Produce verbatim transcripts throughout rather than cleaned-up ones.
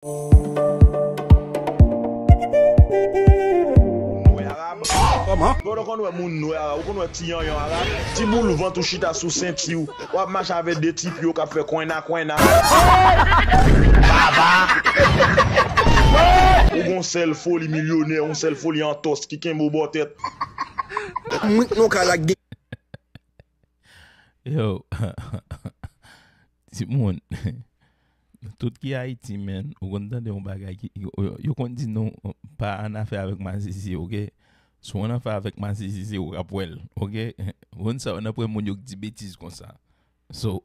Kòman? Ou konn wè moun nwè arab, ou konn wè ti yanyan arab, ti boul vant ou chita sou senti w, w ap mache avè de ti pye w k ap fè kwenna kwenna. Baba! Ou gon sèl foli milyonè, yon sèl foli antòs ki kenbe w bò tèt. Mwen non ka lage. Yo, timoun, tout ki Ayiti, menn, ou konn tande yon bagay ki, yo, yo, yo konn di nou pa annafè avèk masisi, oke? Si w annafè avèk masisi, se ou k ap wè l, oke? Moun sa yo nan premye moun yo k di betiz konsa. So,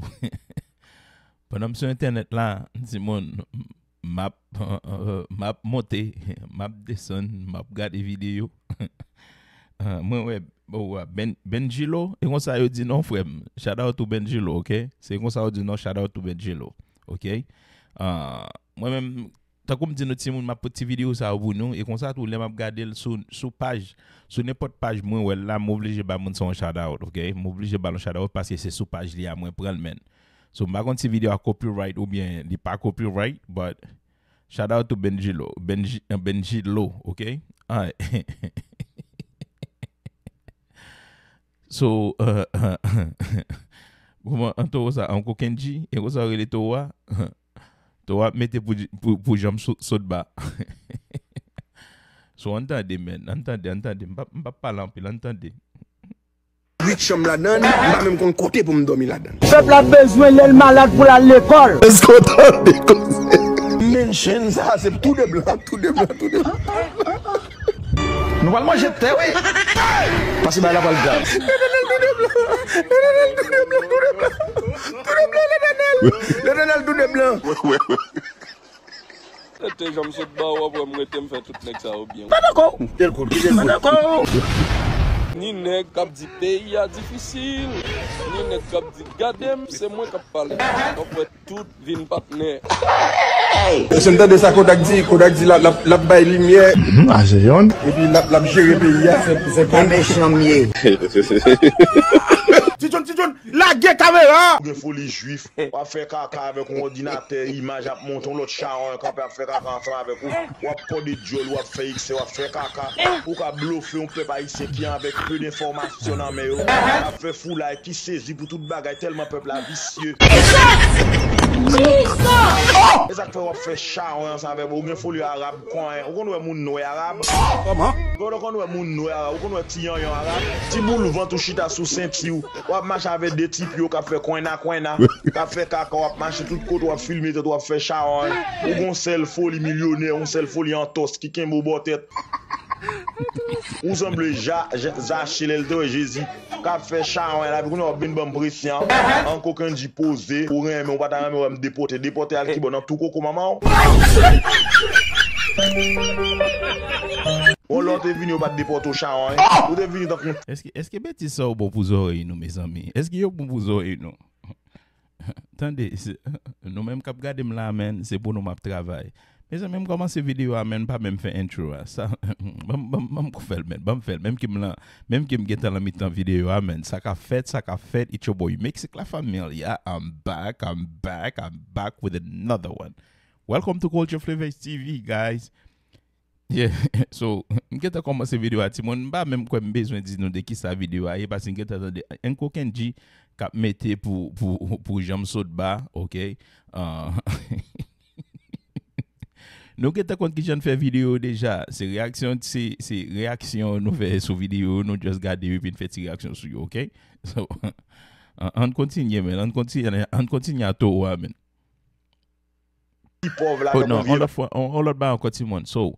pandan m sou entènèt la, timoun, m ap, m ap monte, m ap desann, m ap gade videyo. Ah, mwen wè, oh, ah, Ben, Benjilo, e konsa yo di non, frè m. Shout out to Benjilo, oke? Se konsa yo di non, shout out to Benjilo, oke? Ah, mwen menm, tankou m di nou timoun, m ap pote ti videyo sa yo pou nou, e konsa tou, lè m ap gade l sou, sou paj, sou nenpòt paj mwen wè l la, m oblije ba moun sa yon shout out, oke? M oblije ba l yon shout out paske se sou paj li a mwen pran l, menn. So, m pa konn si videyo a copyright oubyen li pa copyright, but shout out to Benjilo, Benji, Benjilo, oke? Ay. So, euh, kòman an towo sa, an kokenji, e konsa yo rele towo a? Towo a mete pou, pou, pou janm sot, sot ba. So, ann tande, menn, ann tande, ann tande. M p ap, m p ap pale anpil, ann tande. Uit chanm ladan l, m pa menm konn kote pou m dòmi ladan l. Pèp la bezwen lè l malad pou l al lekòl. Èske w tande koze? Menn chen sa, se tou de blan, tou de blan, tou de blan. Nou pral manje tè, wi. Pase bay la pral grav. Letènèl tou de blan. Letènèl tou de blan, tou de blan, tou de blan. Letènèl tou de blan. Rete jan m sot ba w, w ap wè m rete m fè tout nèg sa yo byen. Pa dakò. Tel kout, ki tel kout? Pa dakò. Ni nèg k ap di peyi a difisil, ni nèg k ap di gade m, se mwen k ap pale. W ap wè tout vin patnè. Èske m tande sa Kodak di? Kodak di l ap, l ap, l ap bay limyè. Mhm, a se youn. Epi l ap, l ap jere peyi a. Se, se pa mechan m ye. Ti John, Ti John, lage kamera! Ou gen foli jwif, w ap fè kaka avèk yon òdinatè, imaj ap monte, yon lòt chawony kanpe ap fè kaka ansanm avèk ou. W ap kòde dyòl, w ap fè eksè, w ap fè kaka. Ou ka blofe yon pèp ayisyen ki avèk pe denfòmasyon nan men yo. W ap fè foulay ki sezi pou tout bagay tèlman pèp la visye. E sa k fè w ap fè chawony ansanm avè m. Ou gen foli arab, konyen. Ou konn wè moun nwè arab? Kòman? Ou konn wè moun nwè arab? Ou konn wè ti yanyan arab? Ti boul vant ou chita sou senti w. W ap mache avè de ti pye w k ap fè kwenna kwenna. K ap fè kaka, w ap mache tout kote, w ap filme tèt, w ap fè chawony. Ou gon sèl foli milyonè, yon sèl foli antòs ki kenbe w bò tèt. Ou sanble Ja-, Ja-, Zache lè l te wè Jezi k ap fè chawony la, epi kounye a w ap vin ban m presyon. An kokenji poze, ou renmen, ou pa ta renmen wè m depòte. Depòte al kibò, nan tou koko manman w? Bon, lè w te vini, yo pa t depòte w chawony. Ou te vini tankou... Èske, èske betiz sa yo bon pou zòrèy nou, mezanmi? Èske yo bon pou zòrèy nou? Tande, se, nou menm k ap gade m la, menn, se pou nou m ap travay. Mezanmi, m kòmanse videyo a, menn, m pa menm fè intro a. Sa, ban m, ban m, ban m fè l, menn, ban m fè l. Menm ke m lan, menm ke m gentan lan mitan videyo a, menn. Sa k ap fèt, sa k ap fèt, it's your boy Mexic La Familia. I'm back, I'm back, I'm back with another one. Welcome to Culture Flavors T V, guys. Yeah, so, m gentan kòmanse videyo a, timoun. M pa menm kwè m bezwen di nou de kisa videyo a ye, paske m gentan tande Uncle Kendji k ap mete pou, pou, pou jan m sot ba, oke? Ah, nou gentan konn kijan n fè videyo deja. Se reyaksyon, se, se reyaksyon nou fè sou videyo, nou just gade yo epi n fè ti reyaksyon sou yo, oke? So, an, ann kontinye, menn. Ann kontinye, ann kontinye a towo a, menn. Ki pòv la, oh, non, yon lòt fwa, yon, yon lòt bagay ankò, timoun. So,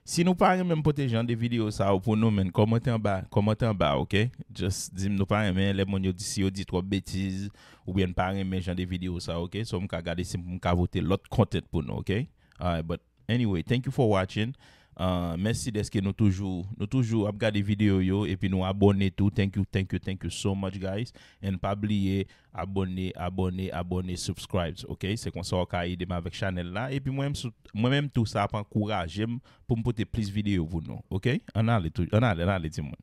si nou pa renmen m pote jan de videyo sa yo pou nou, menn, kòmante anba, kòmante anba, oke? Just di m nou pa renmen lè moun yo di, si yo di twòp betiz, oubyen n pa renmen jan de videyo sa yo, oke? So, m ka gade si m ka vote lòt content pou nou, oke? Alright, but anyway, thank you for watching. Uh, mèsi dèske nou toujou, nou toujou ap gade videyo yo, epi nou abòne tou. Thank you, thank you, thank you so much, guys. And pa bliye, abòne, abòne, abòne, subscribes, oke? Se konsa w ka ede m avèk chanèl la. Epi mwen menm sou, mwen menm tou, sa ap ankouraje m pou m pote plis videyo pou nou, oke? Ann ale tou, ann ale, ann ale, timoun.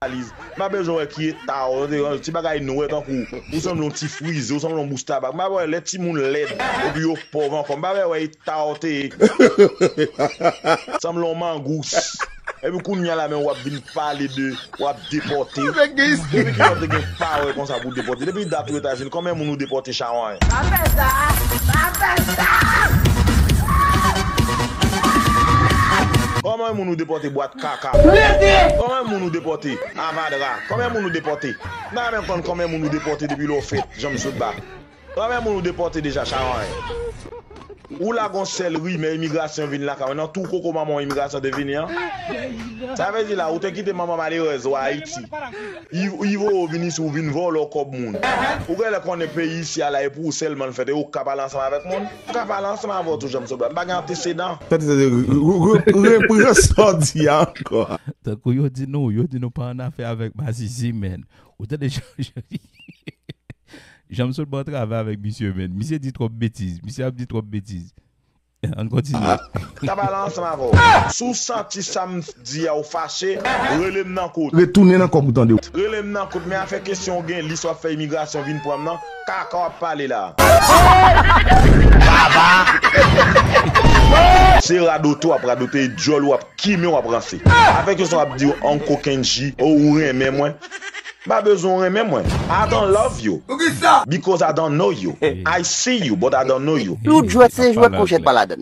Aliz. M pa bezwen wè ki eta w te ye, ti bagay nwè tankou ou sanble yon ti frize, ou sanble yon bous tabak. M pa wè lè timoun lèd epi yo pòv ankò. M pa bezwen wè eta w te ye. Sanble yon mangous. Epi kounye a la menm w ap vin pale de w ap depòte. Depi kilè w te gen pawòl konsa pou w depòte? Depi dat ou Etazini, konbyen moun ou depòte chawanyen? Pa fè sa! Pa fè sa! Konbyen moun ou depòte bwat kaka? Konbyen moun ou depòte avadra? Konbyen moun ou depòte? M ta renmen konn konbyen moun ou depòte depi lè w fèt, Janm Sotba. Konbyen moun ou depòte deja, chawanyen? Ou la gon sèl rimè imigrasyon vin lakay ou, nan tou koko manman w imigrasyon te vini an. Sa vle di la, ou te kite manman malerèz ou Ayiti. Ivo vin isi, ou vin vòlò kòb moun. Ou genlè konnen peyi isi a la, e pou ou sèlman l fèt, e ou k ka pale ansanm avèk moun. M ka pale ansanm avè w tou, Janm Sotba. M pa gen antesedan. Tande, tande, re- re- re- repran sa w di a ankò. Tankou yo di nou, yo di nou pa annafè avèk masisi, men. Ou tande Janm Sotba travay avèk misye, men. Misye di twòp betiz. Misye ap di twòp betiz. Ann kontinye. M ka pale ansanm avè w. Si w santi sa m di a ou fache, rele m nan kout. Retounen nan kòb ou tande. Rele m nan kout, men afè kesyon w gen lis w ap fè imigrasyon vin pran m nan, kaka w ap pale la. Baba! Se radote w ap radote, e dyòl ou ap kimen w ap ranse. Afè kesyon w ap di Uncle Kenji, o ou renmen mwen. M pa bezwen w renmen mwen. I don't love you. Poukisa? Because I don't know you. I see you, but I don't know you. Tout jwèt se jwèt, monchè, pa ladann.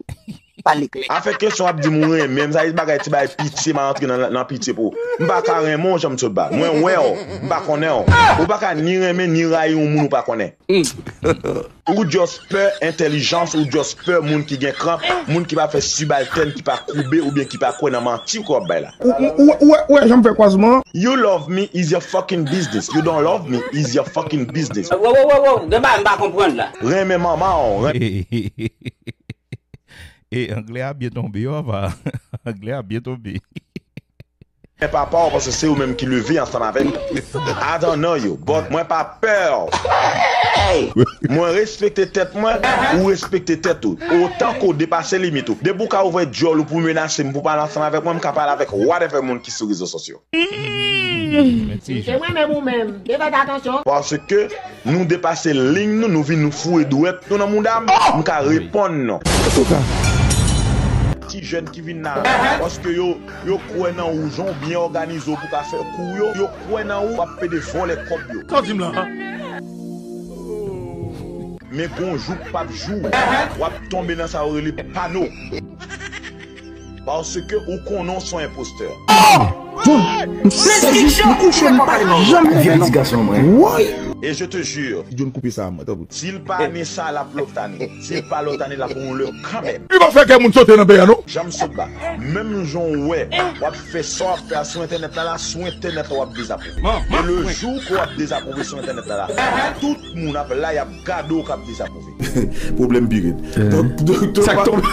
Pale klè. Afè kesyon ap di m ou renmen m, sa se bagay ti bagay pitye, m a antre nan, nan pitye pou ou. M pa ka renmen w, Janm Sotba. Mwen wè w, m pa konnen w. Ou pa ka ni renmen ni rayi yon moun ou pa konnen. Ou just pè entèlijans, ou just pè moun ki gen kran, moun ki pa fè sibaltèn, ki pa koube oubyen ki pa kwè nan manti ke w ap bay la. Ou, ou, ou, ou wè, ou wè jan m fè kwazman an? You love me is your fucking business. You don't love me is your fucking business. Wo, wo, wo, wo, gen bagay m pa konprann la. Renmen manman w, ren- E anglè a byen tonbe, yo, apa. Anglè a byen tonbe. Men papa w, paske se ou menm ki leve ansanm avè l. I don't know you, but mwen pa pè w. Mwen respekte tèt mwen, ou respekte tèt ou. Otan ke w depase limit ou. Depi w ka ouvè dyòl ou pou menase m, pou pale ansanm avèk mwen, m ka pale avèk whatever moun ki sou rezo sosyo. Se mwen menm ou menm. Te fè atansyon. Paske nou depase liy nou, nou vin nou foure dwèt nou nan mouda m, m ka reponn nou. Ti jèn ki vin la, paske yo, yo kwè nan ou, jan w byen òganize w pou ka fè kou yo, yo kwè nan ou, w ap pede vòlè kòb yo. Sa w di m la? Men gon jou k p ap jou, w ap tonbe nan sa yo rele pano. Paske ou konnen w se yon enpostè. John, m sezi, m kouche, m pa janm leve non. Woy! Et je te jure, John koupe sa a mwen, tanpri. Si l pa ane sa, l ap lòt ane. Si l pa lòt ane, l ap gon lè kanmenm. Li pa fè kè moun sote nan peyi a, non? Janm Sotba. Menm jan w wè, w ap fè sa w ap fè a sou entènèt la, la, sou entènèt la, w ap dezapwouve. E le jou ke w ap dezapwouve sou entènèt la, la, tout moun ap la, y ap gade w k ap dezapwouve. Pwoblèm pi red. Donk, donk, donk, sa k tonbe.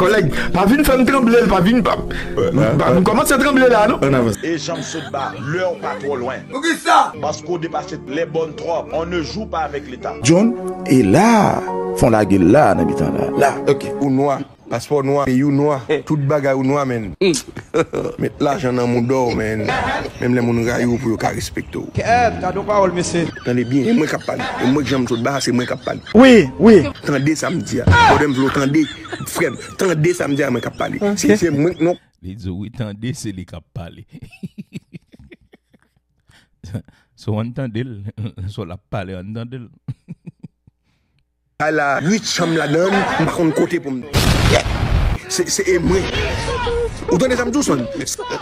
Kòlèg, pa vin fè m tranble, pa vin, pa, pa vin kòmanse tranble la, non? Ann avanse. E Janm Sotba, lè w pa twò lwen. Poukisa? Paske w depase lè bòn twòp. On ne joue pas avec l'État. John, e la, fon lage la, nan mitan la. La, ok. Ou nwa. Paspò nwa, peyi w nwa, tout bagay ou nwa, menn. Met lajan nan mouda w, menn. Menm lè moun rayi w pou yo ka respekte w. Kèt, gade yon pawòl, mesye. Tande byen, e mwen k ap pale. E mwen k Janm Sotba, se mwen k ap pale. Wi, wi. Tande sa m di a. Brother, m vle w tande, frè m. Tande sa m di a, mwen k ap pale. Se, se mwen k non. Li di w, wi, tande, se li k ap pale. So, ann tande l. So, l ap pale, ann tande l. Kay la, uit chanm ladan l, m pa konn kote pou m dòmi. Se, se e mwen. Ou tande sa m di w, Son?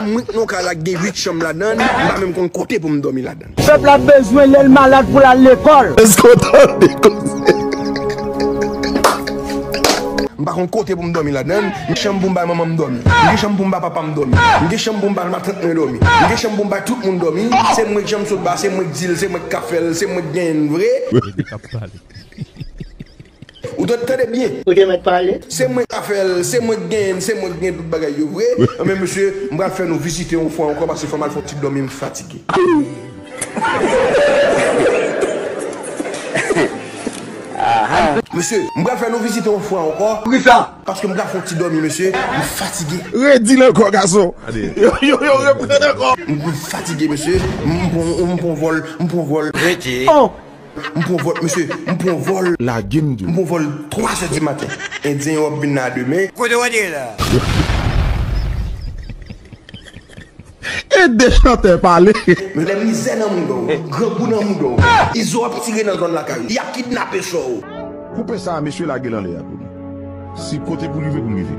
Mwen k nan kay la k gen uit chanm ladan l, m pa menm konn kote pou m dòmi ladan l. Pèp la bezwen lè l malad pou l al lekòl. Èske w tande koze? M pa konn kote pou m dòmi ladan l. M gen chanm pou m bay manman m dòmi. M gen chanm pou m bay papa m dòmi. M gen chanm pou m bay matant mwen dòmi. M gen chanm pou m bay tout moun dòmi. Se mwen k Janm Sotba, se mwen k di l, se mwen k ka fè l, se mwen k genyen l vre. Ou tande, tande byen. Ou te mèt pale. Se mwen k ka fè l, se mwen k genyen l, se mwen k gen tout bagay yo vre. Anben, mesye, m pral fè nou vizite yon fwa ankò, paske fò m al fè yon ti dòmi, m fatige. Mesye, m pral fè nou vizite yon fwa ankò. Poukisa? Paske m pral fè yon ti dòmi, mesye. M fatige. Redi l ankò, gason. Yo, yo, yo, reprann ankò. M fatige, mesye. M pran, m pran vòl, m pran vòl. Redi. Oh! M pran vòl, mesye. M pran vòl. Lage m di w. M pran vòl twa zè di maten. Endyen yo ap vin la demen. Kote w ap ye la? Ede chantè pale. Lè mizè nan mouda w, grangou nan mouda w, Izo ap tire nan zòn lakay ou, y ap kidnape sè w. Koupe sa a, mesye, lage l anlè a pou nou. Si kote pou rive, pou rive.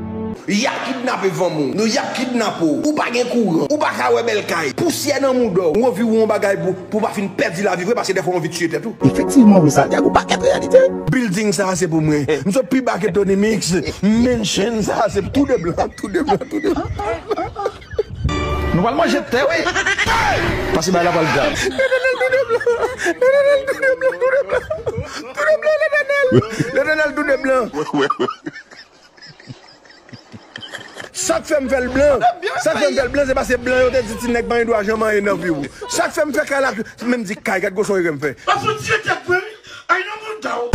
Y ap kidnape fanm ou, nou y ap kidnape w, ou pa gen kouran, ou pa ka wè bèl kay, pousyè nan mouda w, ou anvi wè yon bagay pou, pou w pa fin pèdi lavi vre, paske dèfwa w anvi tiye tèt ou. Efektivman, wi, Santiago, pakèt reyalite. Building sa a se pou mwen. M sot pi ba ke Tony Mix. Mansion sa a se tou de blan, tou de blan, tou de blan. Nou pral manje tè, wi. Pase bay la pral grav. Letènèl tou de blan. Letènèl tou de blan, tou de blan. Tou de blan, Letènèl. Letènèl tou de blan. Sa k fè m fè l blan. Sa k fè m fè l blan, se paske blan yo te di ti nèg pa gen dwa janm anyen nan vi w. Sa k fè m fè kay la, men m di kay, gad gwo son erè m fè. Paske w tiye tèt mwen, wi. Ay nan mouda w.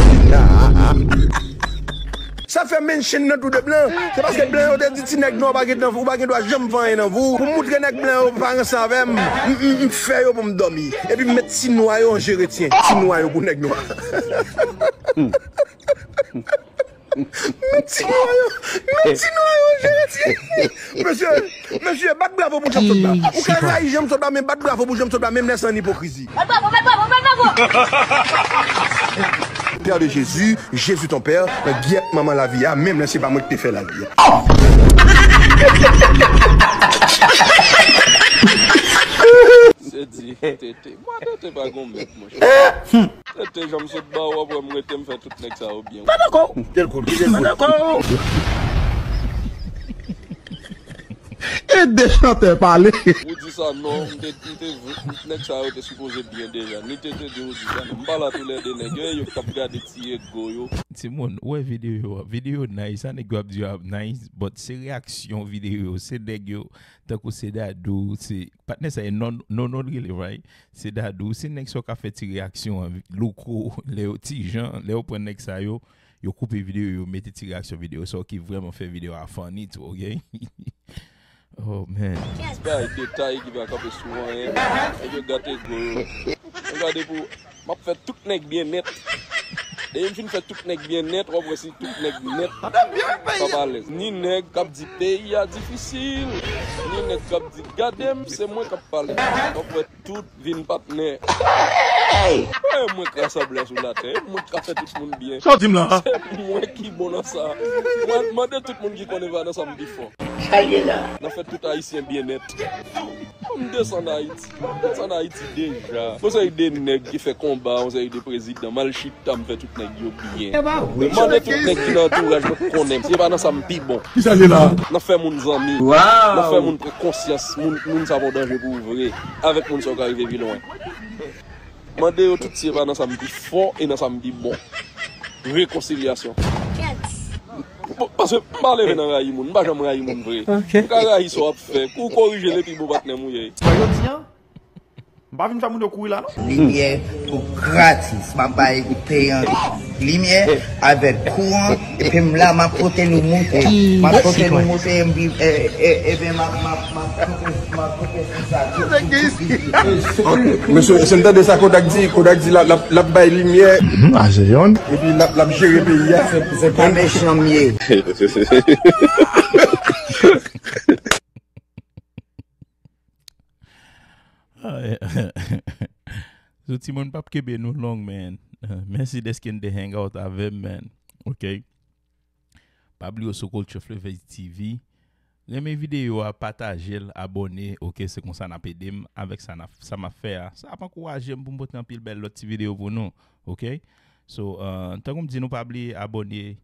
Sa fè mention nan tou de blan. Se paske blan yo te di ti nèg nwa pa gen, ou pa gen dwa janm fè anyen nan vi w. Pou m moutre nèg blan yo pa ranse avè m, m, m, m fè yo pou m dòmi. Epi m met ti nwa yo an jeretyen. Ti nwa yo pou nèg nwa. Met ti nwa yo, met ti nwa yo an jeretyen. Mesye, mesye, bat bravo pou jan m sot la. Ou ka rayi jan m sot la, men bat bravo pou jan m sot la, menm lè san ipokrizi. Bat bravo, bat bravo, bat bravo. Père de Jésus, Jésus ton père, nan gyèt manman lavi a, menm lè se pa mwen ki te fè lavi a. Se di, tete. Mwen tete pa gon mèt, monchè. Tete, jan m sot ba w, w ap wè m rete, m fè tout nèg sa yo byen. Pa dakò. Tel kout, tel kout. Pa dakò. Ede chantè pale. Ou di sa non, m te, m te, nèg sa yo te sipoze byen deja. Ni te te di ou di sa non. M pa la toulède nèg yo, e yo k ap gade ti ego yo. Timoun, ou wè videyo a? Videyo nice, sa nèg yo ap di yo ap nice, but se reyaksyon videyo, se nèg yo, tankou se Dadou, se, patnè sa e non, non, non, really, right? Se Dadou, se nèg sa yo ka fè ti reyaksyon an, louko, lè yo ti jan, lè yo pran nèg sa yo, yo koupe videyo, yo mete ti reyaksyon videyo sa yo ki vrèman fè videyo a funny tou, ok? Oh, man. Ti bagay detay ki pa kanpe sou anyen. Nèg yo gate ego yo. Gade pou, m ap fè tout nèg byen nèt. Depi m fin fè tout nèg byen nèt, w ap wè si tout nèg nèt p ap alèz. Ni nèg k ap di peyi a difisil, ni nèg k ap di gade m, se mwen k ap pale. W ap wè tout vin patnè. Hey! Mwen k rasanblè sou latè, mwen k ka fè tout moun byen. Sa w di m la? Se mwen ki bon nan sa. Mwen mande tout moun ki konn Evanès a m pi fò. Sa l ye la? N a fè tout Ayisyen byen nèt. M desann Ayiti. M desann Ayiti deja. Yon seri de nèg ki fè konba, yon seri de prezidan, m al chita, m fè tout nèg yo byen. Mande tout nèg ki nan antouraj mwen k konnen m. Se pa nan sa m pi bon. Ki sa l ye la? Nan fè moun zanmi. Nan fè moun pran konsyans. Moun, moun sa pa yon danje pou ou vre. Avèk moun sa ou ka rive pi lwen. Mande yo tout si se pa nan sa m pi fò e nan sa m pi bon. Rekonsilyasyon. Bon, paske m pa leve nan rayi moun, m pa janm rayi moun vre. Ok. Ou ka rayi sa w ap fè, ou korije l epi bon patnè m ou ye. Jodi a, m pa vin fè moun yo kouri la non. Limyè pou gratis, m ap bay peyan limyè avèk kouran, epi m la, m ap pote nou moute. M ap pote nou moute, m viv, e, e, ebyen, m ap, m ap, m ap koupe, m ap koupe sou sa. Ok, mesye, èske n tande sa Kodak di? Kodak di l ap, l ap, l ap bay limyè. Mhm, a se yon. Epi l ap, l ap jere peyi a. Se, se pa mechan m ye. Ah, so, timoun, p ap kenbe nou long, man. Mèsi dèske n te hang out avè m, man. Ok. Pa bliye w sou Culture Flavors T V. Renmen videyo a, pataje l, abòne, ok, se konsa n ap ede m avèk sa n ap, sa m ap fè a. Sa ap ankouraje m pou m pote anpil bèl lòt ti videyo pou nou, ok? So, uh, tankou m di nou, pa bliye abòne,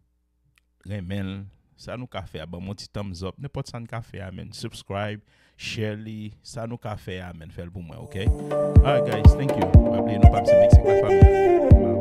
renmen l, sa nou ka fè a, ban m yon ti thumbs up, nenpòt sa n ka fè a, man, subscribe, share li, sa nou ka fè a, man, fè l pou mwen, ok? Alright, guys, thank you. Pa bliye, nou pa m se Mexican Family.